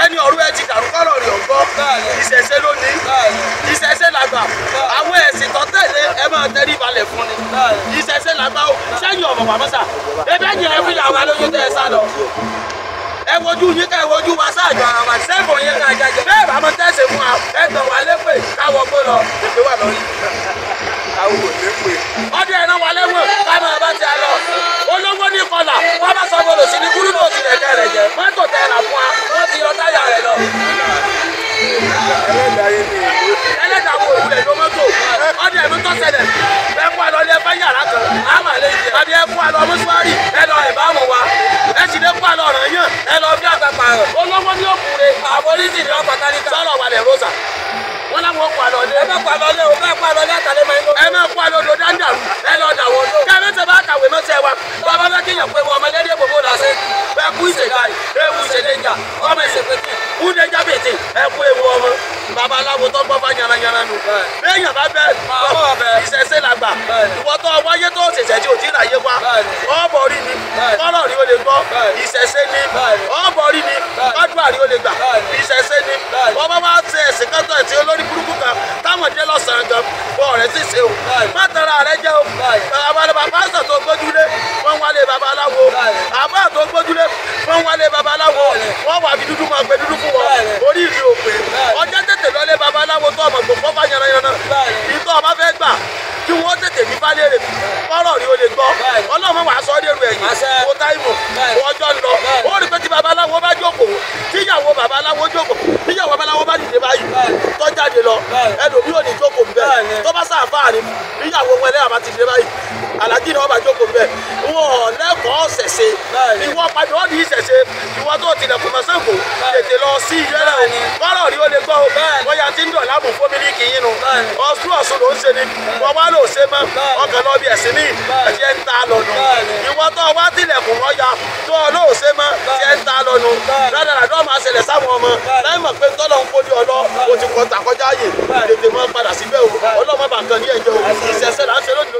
Ẹni ọ̀rú ẹ ti dàrú kọ́rọ̀ rí ọ̀gbọ́. Ìṣẹ̀ṣe lónìí. Ìṣẹ̀ṣe làgbà. Àwọn ẹ̀sìn tó tẹ̀lé ẹ máa tẹrí balẹ̀ fún ni. Ìṣẹ̀ṣe làgbà o. Sẹ́yìn ọ̀mọ̀ pàmọ́sà. Ebe yẹn ẹ fi làwọn alóyún tẹ́ ẹ sá lọ. Ẹ wojú yín ká ẹ wojú wa sáàjọ ara wa sẹ́fọ̀ yín ká jẹjẹ. Bẹ́ẹ̀ bá mọ tẹ́sẹ̀ fún wa ẹ tàn wá lépè káwọ́ gbó lọ. Èpè wà lórí. Àwọn ò lépè. Ọdẹ ẹran wa lẹ́wọ̀n ká máa bá ti a lọ. Olówó ní kọlà wọ́n bá sọ bọ́lọ̀ sí ní kúrú náà ti rẹ̀ kẹ́ rẹ̀ jẹ. Mọ́tò tẹ ra fún wa wọ́n ti yọ táyà rẹ̀ lọ. Ẹlẹ́dàá wo òwúlẹ̀ ló mọ́tò. Ọdẹ ẹ̀mí tó ṣẹlẹ̀ ẹ kó àlọ́ ilé ẹ̀fọ́ yàrá kan. Àmà lè jẹ. Àbí ẹ kó àlọ́ mọ́ṣúárì ẹ lọ ẹ̀bámu wa. Ẹ sì lè kó àlọ́ ọ̀ràn yàn ẹ lọ bí àgbà pààrọ̀. Olówó ní òkúre. Àforíjì ní ọkọ̀ tálíkà. Sọ̀rọ̀ wà lẹ̀ Rosa. Wọ́n láwọn kó àlọ́ ilé. Ẹ má kó àlọ́ ilé o, bẹ́ẹ̀ kó àlọ́ ilé àtàlẹ́ máa ń lò. Ẹ má kó àlọ́ odò dáńdàrú. Ẹ lọ dà wọ́n lò. Kẹ́mi tẹ bá kàwé mọ́sẹ̀ wa. Bàbá bá kéèyàn pé ọmọ ẹlẹ́dẹ̀ gbogbo là ṣe. Bẹ́ẹ̀ kú ìṣèlú ewu ìṣèléjà ọmọ ìṣèpẹ̀tì kú déjà bètè ẹ kú ewu ọmọ. Babaláwo tó gbọ́ fá yanayana nù. Béèyàn bá bẹ ìṣẹ̀ṣe làgbà. Ìwọ tó wáyé tó ṣẹ̀ṣẹ̀ tí ò tí ì ráyé wá. Ọ̀bọ̀ rí ni kọ́rọ̀ rí o lè gbọ́. Ìṣẹ̀ṣe ni ọ̀bọ̀ rí ni kọ́dùà rí o lè gbà. Ìṣẹ̀ṣe ni wọ́n bá wá ṣe ẹ̀sìn kan tó ẹ̀sìn olórí burúkú kan táwọn dé lọ́sàn-án gan bọ́ ọ̀rẹ́ sì ṣe o. Má tara rẹ jẹ́ o. Babalaba pásítọ̀ tó gbójúlé wọ́n wálé babaláwo. Àbá tó gbójúlé wọ́n wálé babaláwo. Wọ́n wà fi dúdú máa gbé dúdú fún wọn. Orí ìlú òpè. Ọjọ́ tètè lọlé babaláwo tó ọmọ gbòǹkọ́ bá yanayana. Ìtọ́ ọba fẹ́ gbà kí wọ́n tètè ní falẹ́rẹ̀ kọ́rọ̀ rí o lè gbọ́. Ọlọ́run wàá sọ ọ́ dèrò ẹ̀yìn. Kó táìmù ọjọ́ ń lọ. Ó rí pé tí babaláwo bá jókòó, tíyàwó babaláwo jókòó, tíyàwó babaláwo bá dìde báyìí, tó jáde lọ, ẹlòmíì ò ní jókòó ńbẹ̀. Tó bá sàǹfààní níyàwó wọn ẹlẹ́yà bá ti dìde báyìí, alájí ni wọ́n bá jókòó ńbẹ̀. Wọn lẹ́kọ̀ọ́ ṣẹ̀ṣe. Ìwọ padà ó ní ìṣẹ̀ṣe. Ìwọ tó tilẹ̀kùn mọ́ Ṣàngó, tètè lọ sí ìyẹ́rẹ́ o. Kọ́rọ̀ rí o lè gbọ́ o. Wọ́n ya ti ń dọ̀ láàmú fún mílíkì yín nu. Ọ̀ṣun ọ̀ṣun ló ń ṣe ni. Wọ́n wá lò ṣe mọ́. Ọkàn lọ bí ẹ̀sìn míì. Ẹ̀jẹ̀ ń ta lọ́nu. Ìwọ tó wá tilẹ̀kùn mọ́ ya tó o lò ṣe mọ́. Ẹ̀jẹ̀ ń ta lọ́nu. Ládàrádọ́ máa ṣẹlẹ̀ sáwọn ọmọ. Láì mọ̀ pé tọ́lọ̀ ń kójú ọlọ́. O ti kọ́ tàkọjá yè. Tètè mọ́ padà síbẹ̀ o. Ọlọ́mọ bàkan ní ẹ̀jẹ̀ o. Ìṣẹ̀ṣẹ̀ là ń ṣe lónìí.